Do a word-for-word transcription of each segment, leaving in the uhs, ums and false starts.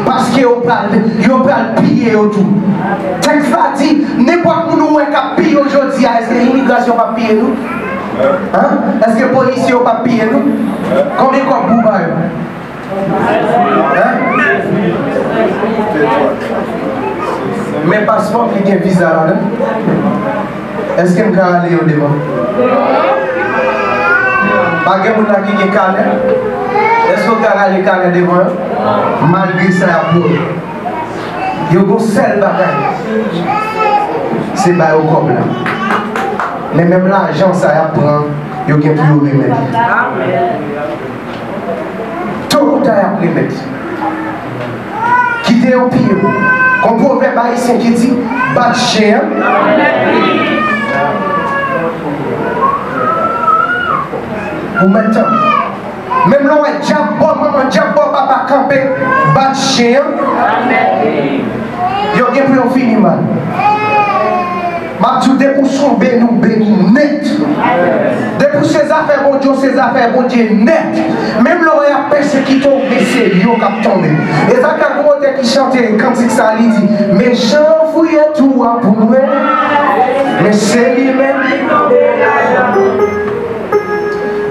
Paske yo pral, yo pral piye yo tou. Tèks la di, nenpòt moun ou wè k ap piye w jodi a, èske imigrasyon p ap piye nou? Hein? Èske polisye yo p ap piye nou? Konbyen kòb pou w ba yo? Hein? Men paspò m li gen viza ladan. Èske m ka rale yo devan? Pa gen moun la ki gen kanè? Èske w ka rale kanè devan yo? Malgre sa y ap pran. Yo gon sèl bagay. Se ba yo kòb la. Men menm lajan sa y ap pran, yo gen pou yo remèt li. To ou ta y ap remèt. Kite yo piye w. Gon pwovèb ayisyen ki di, bat chen an. Ou mèt tann. Menm lè w wè dyab bò manman, dyab bò papa kanpe, bat chen an. Yo gen pou yo fini mal. M ap di w, depi w se yon beni, w beni nèt. Depi w se zafè Bondye, w se zafè Bondye nèt. Menm lè y ap pèsekite w, men se yo k ap tonbe. E sa k fè gon otè ki chante kantik sa, li di, mechan fouye twou a pou mwen. Men se li menm ki tonbe ladan.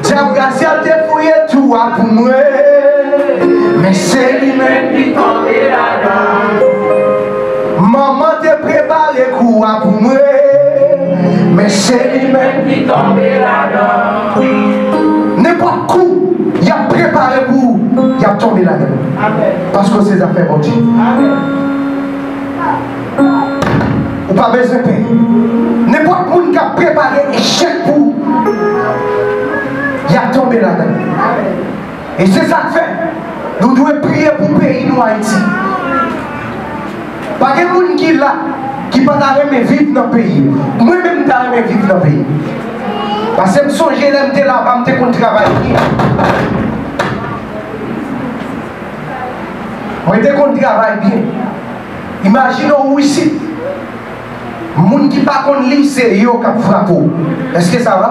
Dyab rasyal te fouye twou a pou mwen, men se li menm ki tonbe ladan. Manman te prepare kou a pou mwen, men se li menm ki tonbe ladan. Nenpòt kou y ap prepare pou ou, y ap tonbe ladan. Paske se zafè Bondye. Ou pa bezwen pè. Nenpòt moun k ap prepare echèk pou ou, y ap tonbe ladan. E se sa k fè nou dwe priye pou peyi nou, Ayiti. Pa gen moun ki la ki pa ta renmen viv nan peyi l. Mwen menm, m ta renmen viv nan peyi m. Paske m sonje lè m te laba, m te konn travay byen. Mwen te konn travay byen. Imajine w isit. Moun ki pa konn li, se yo k ap frape w. Èske sa va?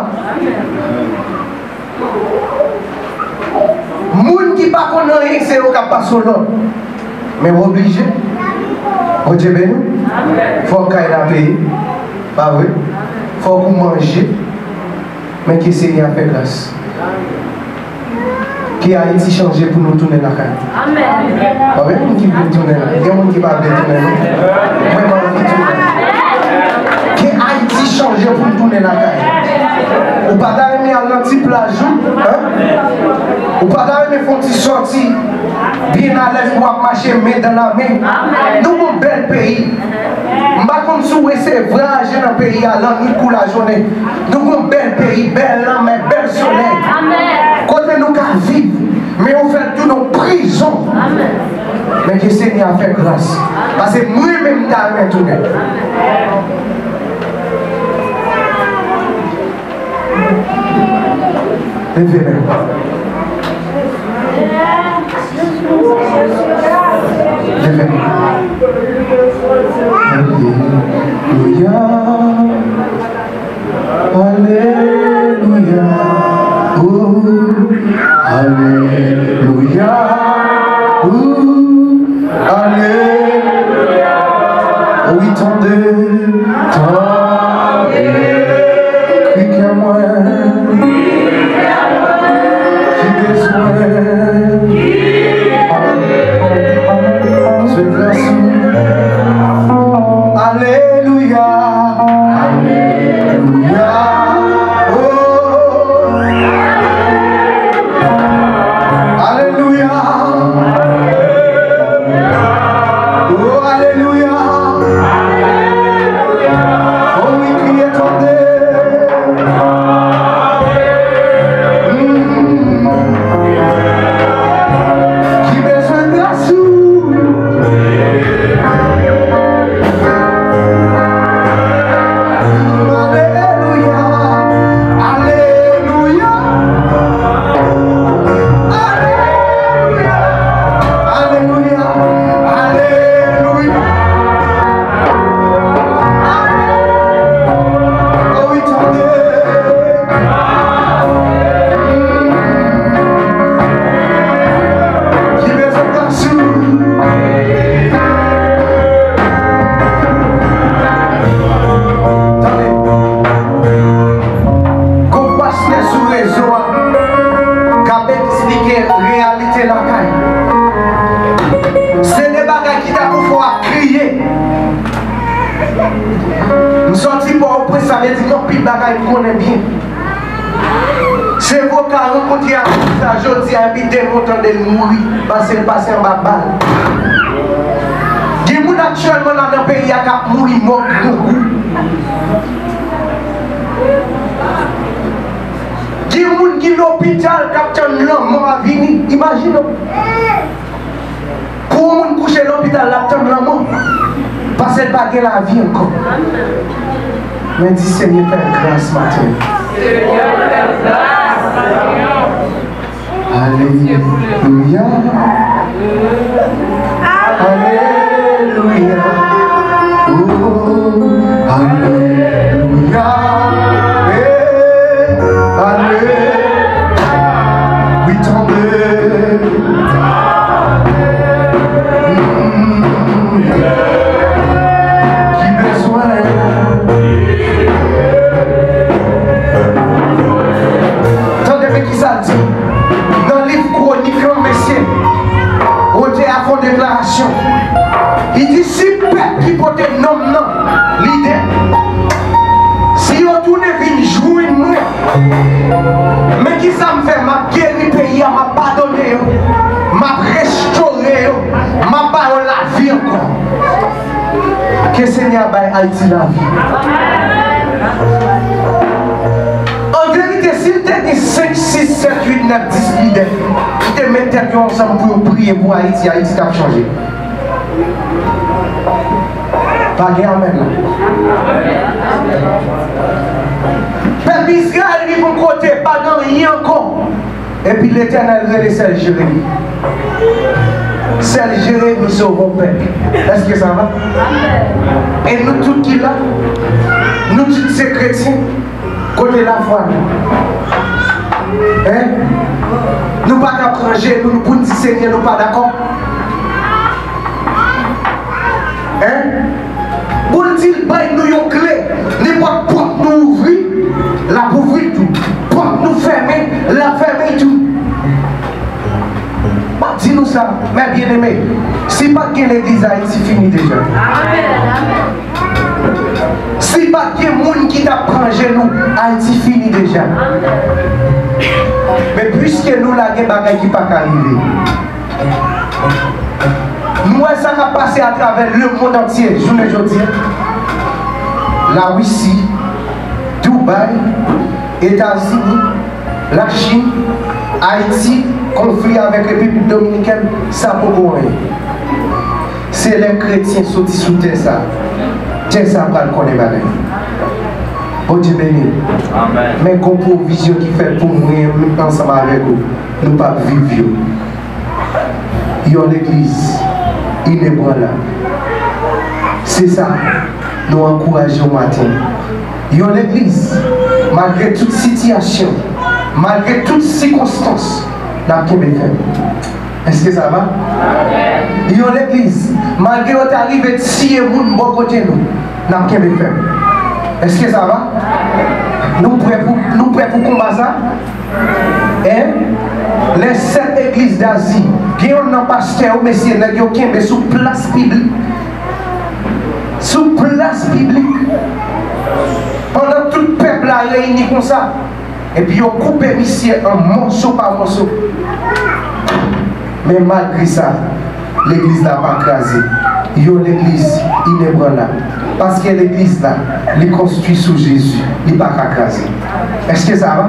Moun ki pa konn anyen, se yo k ap pase w lòd. Men w oblije. Bondye beni w. Fòk kay la peye. Pa vre? Fòk ou manje. Men ke Senyè a fè gras. Ke Ayiti chanje pou nou tounen lakay. Amèn. Pa gen moun ki vle tounen la. Gen moun ki pa vle tounen, non. Mwen, m anvi tounen. Ke Ayiti chanje pou n tounen lakay. Ou pa ta renmen al nan ti plaj ou, hein? Ou pa ta renmen fè yon ti sòti byen alèz pou w ap mache men dan la men? Nou gon bèl peyi. M pa konn si w resevwa ajan nan peyi a lannwit kou lajounen. Nou gon bèl peyi, bèl lanmè, bèl solèy. Kote nou ka viv, men yo fè l tounen yon prizon. Men ke Senyè a fè gras. Paske mwen menm, m ta renmen tounen. Leve men w. Leve men w. Alelouya. Alelouya. Oh, alelouya. Oh. Alelouya. Wi, tande, tande. Kri kè mwen. Ki bezwen. Se gras ou. Alelouya. Alelouya. Oh. Alelouya. Oh, alelouya. Oh, wi, kriye, tande. Sa vle di m anpil bagay m konnen byen. Se voka rankontre ak moun sa jodi a, epi demen w tande l mouri, paske l pase anba bal. Gen moun aktyèlman la nan peyi a k ap mouri mò grangou. Gen moun ki lopital k ap tann lanmò a vini. Imajine w. Pou yon moun kouche lopital, l ap tann lanmò, paske l pa gen lavi ankò. Men di, Senyè, fè gras maten. Alelouya. Alelouya. Oh, alelouya. Eh, alelouya. Wi, tande. Mm. Ki bezwen. Tande, men ki sa l di. Nan liv Kwonik lan, mesye, otè a fè yon deklarasyon. Li di, si pèp ki pote non m nan, lidè, si yo tounen vin jwenn mwen, men ki sa m fè? M ap geri peyi a, m ap padone yo, m ap restore yo, m ap ba yo lavi ankò. Ke Senyè a bay Ayiti lavi. An verite, si l te gen senk, sis, sèt, uit, nèf, dis lidè ki te met tèt yo ansanm pou yo priye pou Ayiti, Ayiti t ap chanje. Pa gen amèn la. Pèp Izrayèl rive yon kote, pa gen anyen ankò. Epi Letènèl rele sè l Jeremi. Sè l Jeremi sove yon pèp. Èske sa va? E nou tout ki la, nou tout se kretyen, kote lafwa nou? Hein? Nou pa ka pran je nou, nou pou n di, Senyè, nou pa dakò? Hein? Pou l di l bay nou yon kle, nenpòt pòt nou ouvri, l ap ouvri l tou. Pòt nou fèmen, l ap fèmen l tou. M ap di nou sa, mes bien-aimés, si pa t gen legliz, Ayiti fini deja. Si pa t gen moun ki t ap pran je nou, Ayiti fini deja. Men piske nou la, gen bagay ki pa ka rive. Nou wè sa k ap pase atravè lemonn antye jounen jodi a. Larisi, Dubai, Etazini, Lachin, Ayiti, konfli avèk Repiblik Dominikèn, sa poko anyen. Se lè kretyen soti sou tè sa, tè sa pral konnen bagay. Bondye beni w. Amèn. Men gon pwovizyon ki fèt pou mwen menm ansanm avèk ou. Nou p ap viv yo. Yon legliz inebranlab. Se sa nou ankouraje w maten. Yon legliz, malgre tout sitiyasyon, malgre tout sikonstans, n ap kenbe fèm. Èske sa va? Yon legliz, malgre yo ta rive tiye moun bò kote nou, n ap kenbe fèm. Èske sa va? Nou prè pou, nou prè pou konba sa? Hein? Les sept églises d'Asie. Gen yonn nan pastè yo, mesye, nèg yo kenbe sou plas piblik. Sou plas piblik. Pandan tout pèp la reyini konsa. Epi yo koupe misye an mòso pa mòso. Men malgre sa, legliz la pa kraze. Yon legliz inebranlab. Paske legliz la, li konstwi sou Jezi, li pa ka kraze. Èske sa va?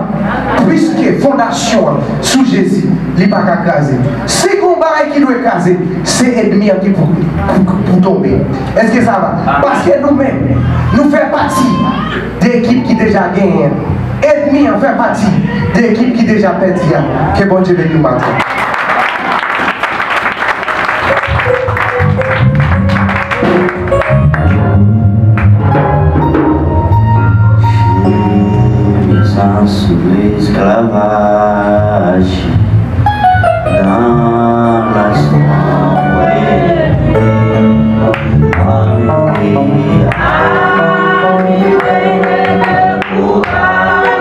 Piske fondasyon an sou Jezi, li pa ka kraze. Si gon bagay ki dwe kraze, se ènmi an ki pou, pou, pou tonbe. Èske sa va? Paske nou menm, nou fè pati de ekip ki deja genyen an. Ènmi an fè pati de ekip ki deja pèdi a. Ke Bondye beni w maten. Fini sa sou lesklavaj. Dans la sombre nuit, arrivé, arrivé, découragé.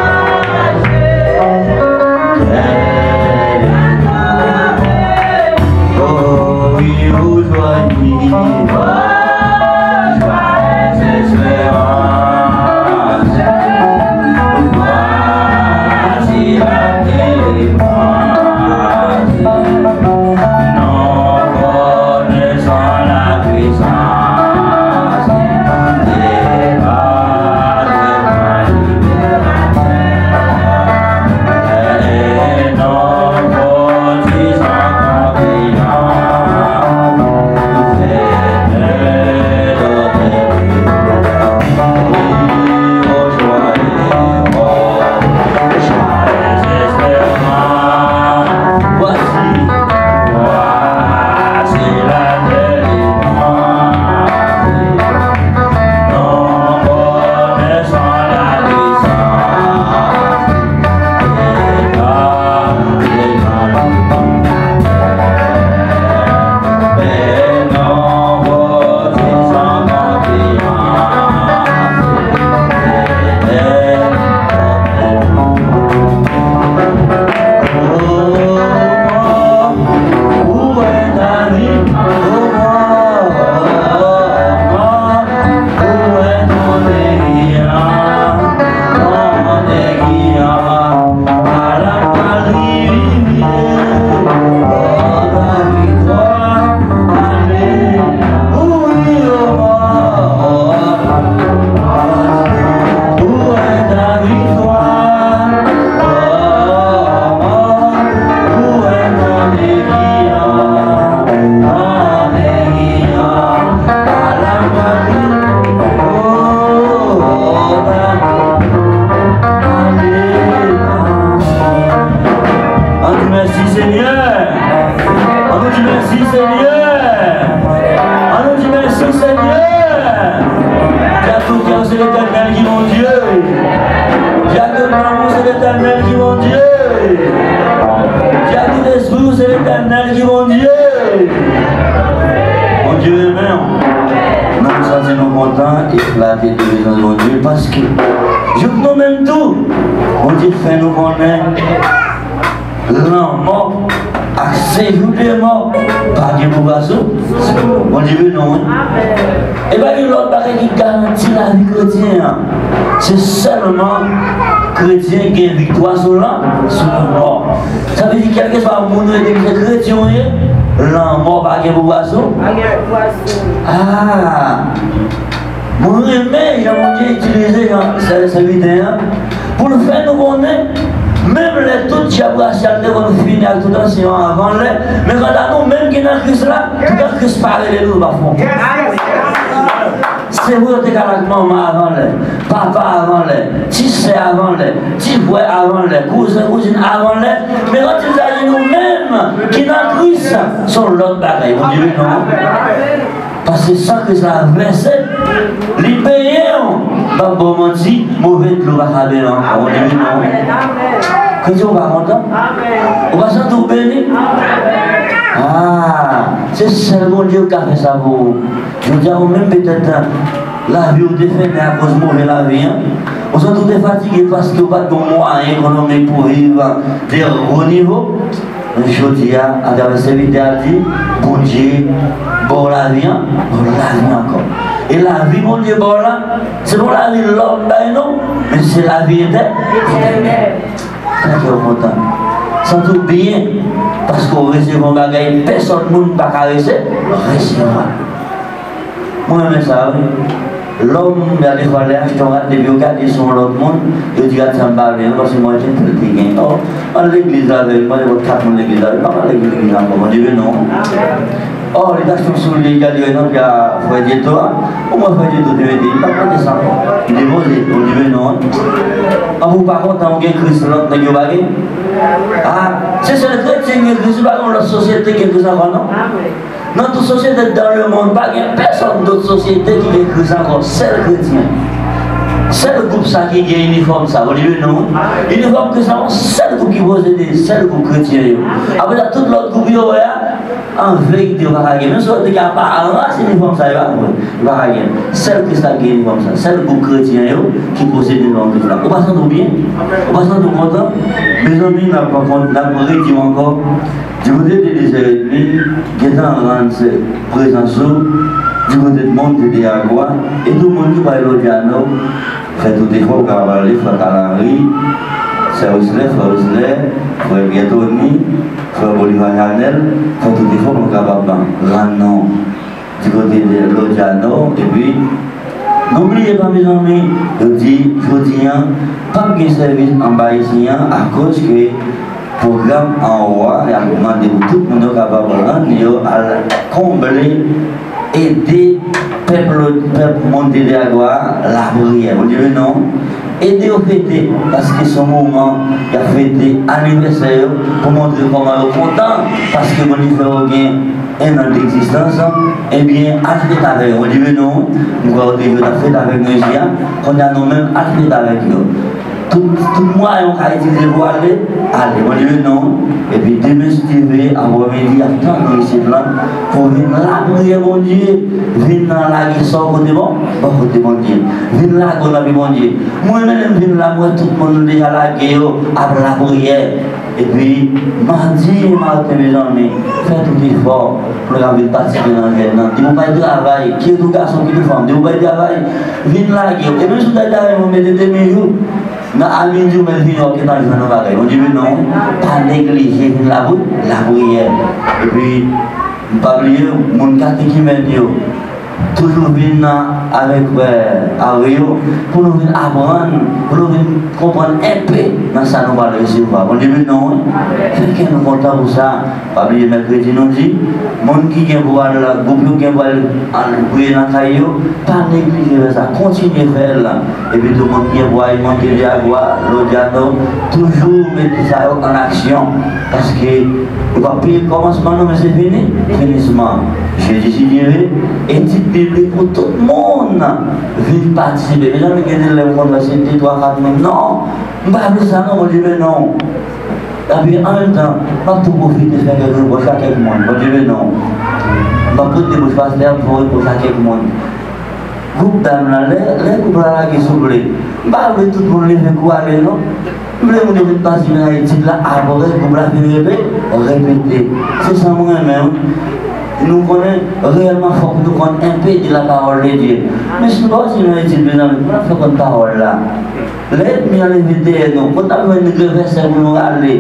Oh, oui, aujourd'hui, oh, joie et espérance. Kontan e flate de prezans Bondye, paske jouk nou menm tou, Bondye fè nou konnen lanmò ak sejou de mò pa gen pouvwa sou, sou nou. Bondye beni nou, wi. E pa gen lòt bagay ki garanti lavi kretyen an. Se sèlman kretyen gen viktwa sou lan, sou lanmò. Sa vle di, kèlkeswa moun ou ye, depi se kretyen ou ye, lanmò pa gen pouvwa sou. Pa gen pouvwa sou. Ah! Mwen renmen jan Bondye itilize jan sè, sèvitè an pou l fè nou konnen, menm lè tout dyab rasyal te konn fini ak tout ansyen an avan lè, men kanta nou menm ki nan Kris la, toutan Kris pa rele nou, nou pa fè yon pa. Se vre, yo te ka al ak manman avan lè, papa avan lè, ti sè avan lè, ti frè avan lè, kouzen, kouzin avan lè, men lè di sa di nou menm ki nan Kris, se yon lòt bagay. Bondye beni nou. Paske san Kris la vèse, li benyen w, m p ap ba w manti, move dlo pa ka benyen w ankò. Bondye beni w. Kretyen, ou pa kontan? Ou pa santi w beni? Ah, se sèl Bondye ki ka fè sa pou ou. Jodi a, ou menm petèt, lavi w te fèmen akoz move lavi an. Ou santi w te fatige paske w pa t gen mwayen ekonomik pou w viv de gwo nivo. Men jodi a, atravè sèvitè a di, Bondye ba w lavi an, ba w lavi ankò. E lavi Bondye ba w la, se pa yon lavi lòm bay non, men se lavi etè-, etènèl. Sa fè w kontan. Santi w byen, paske w resevwa yon bagay pèsòn moun pa ka rese-, resevwa. Mwen renmen sa, wi. Lòm, y a defwa, lè achte yon rad, depi yo gade sou yon lòt moun, yo di rad sa m pa vle l, paske mwen te tèl te gen. Ò, al legliz avè l, mwen nenpòt kat moun legliz avè l, pa pale legliz ankò, Bondye beni w. Ò, li t achte yon soulye, li gade yo nan pye a frè Dieto a. Ou mwen frè Dieto te mete, li pa t mete sa ankò. Li depoze, Bondye beni w. An, ou pa kontan, ou gen Kris, lòt nèg yo pa gen? Ah, se sèl kretyen ki gen Kris, ou pa gen lòt sosyete ki gen Kris ankò, non? Nan tout sosyete dans le monde, pa gen pèsòn dòt sosyete ki gen Kris ankò, sèl kretyen. Sèl gwoup sa ki gen inifòm sa, Bondye beni nou. Inifòm Kris la, yon sèl gwoup ki posede, sèl gwoup kretyen yo. Apre sa, tout lòt gwoup yo wè a, an verite, yo pa ka gen. Menm si yo te gen aparans inifòm sa, yo pa, yo pa ka gen. Sèl Kris la ki gen inifòm sa. Sèl gwoup kretyen yo ki posede inifòm Kris la. Ou pa santi w byen? Ou pa santi w kontan? Mezanmi, n ap, n ap redi w ankò. Di kote de de zè edmi, gentan rann se prezans ou di kote de Monte de Agua, e tou moun ki pral Lodiano, fè tout efò pou kapab ale, frè Kalari, sè Wesley, frè Wesley, frè Pierre Tony, frè Bolivar Janel, fè tout efò pou nou kapab rann nou di kote de Lodiano, epi, nou bliye pa, mezanmi, yo di, jodi an, p ap gen sèvis anba isi an, akoz ke pwogram anwo a, y ap mande pou tout moun yo kapab rann yo al konble, ede pèp Lo-, pèp Monte de Agua a lapriyè. Bondye beni nou. Ede yo fete, paske se yon moman y ap fete anivèsè yo, pou montre kòman yo kontan, paske Bondye fè yo gen en an degzistans, ebyen, al fete avè yo. Bondye beni w. M kwè w te jwenn ap fete avèk nou isi a. Kounye a, nou menm, al fete avèk yo. Tout, tout mwayen w ka itilize pou ale, ale. Bondye beni w. Epi demen, si Dye vle, aprèmidi, y ap tann nou isit la, pou vin lapriyè Bondye, vin nan lage sa w kote bon, bò kote Bondye. Vin lage w nan pye Bondye. Mwen menm, lè m vin la, m wè tout moun deja lage yo ap lapriyè. Epi, madi e maten, mezanmi, fè tout efò pou nou ka vin patisipe nan jèn nan. Depi w bay travay, kit ou gason, kit ou fanm, depi w bay travay, vin lage yo. E menm si w bay travay, mwen mete demen jou, nan a midi, ou mèt vini, w ap gentan jwenn yon bagay. Bondye beni w, pa neglije vin lapri-, lapriyè. Epi, m pa bliye, moun katekimèn yo, toujou vin avèk, euh, Ario, pou nou vin aprann, pou nou vin konprann enpe nan sa nou pral resevwa. Bondye beni nou, wi. Fè kè nou kontan pou sa. Pa bliye, mèkredi, nou di, moun ki gen pou al, gwoup yo gen pou al, al priye nan kay yo, pa neglije fè sa. Kontinye fè l. Epi tou, moun ki gen pou al Monte de Agua, Lodiano, toujou mete sa yo an aksyon. Paske yo p ap peye kòmansman non, men se fini, finisman. Jedi, si Dye vle, etid biblik pou tout moun vin patisipe. Mezanmi, gen de lè m konn wè se de, twa, kat moun. Non, m pa vle sa non, Bondye beni w. Epi, an menm tan, m ap tou pwofite fè kèk repwòch a kèk moun. Bondye beni w. M ap pote bouch pastè a, m fè yon repwòch a kèk moun. Gwoup dam la, lè, lè gwoup la lage, souple, m pa vle tout moun leve kou ale, non. M vle moun yo vin patisipe nan etid la, apre gwoup la fin rele, repete. Se sa m renmen, wi. Nou konnen, reyèlman, fòk nou konn enpe de la parole de Dieu. Men si nou pa patisipe nan etid, mezanmi, kòman n ap fè konn pawòl la? Lè ènmi an leve dèyè nou, kote n ap jwenn de vèsè pou nou rale?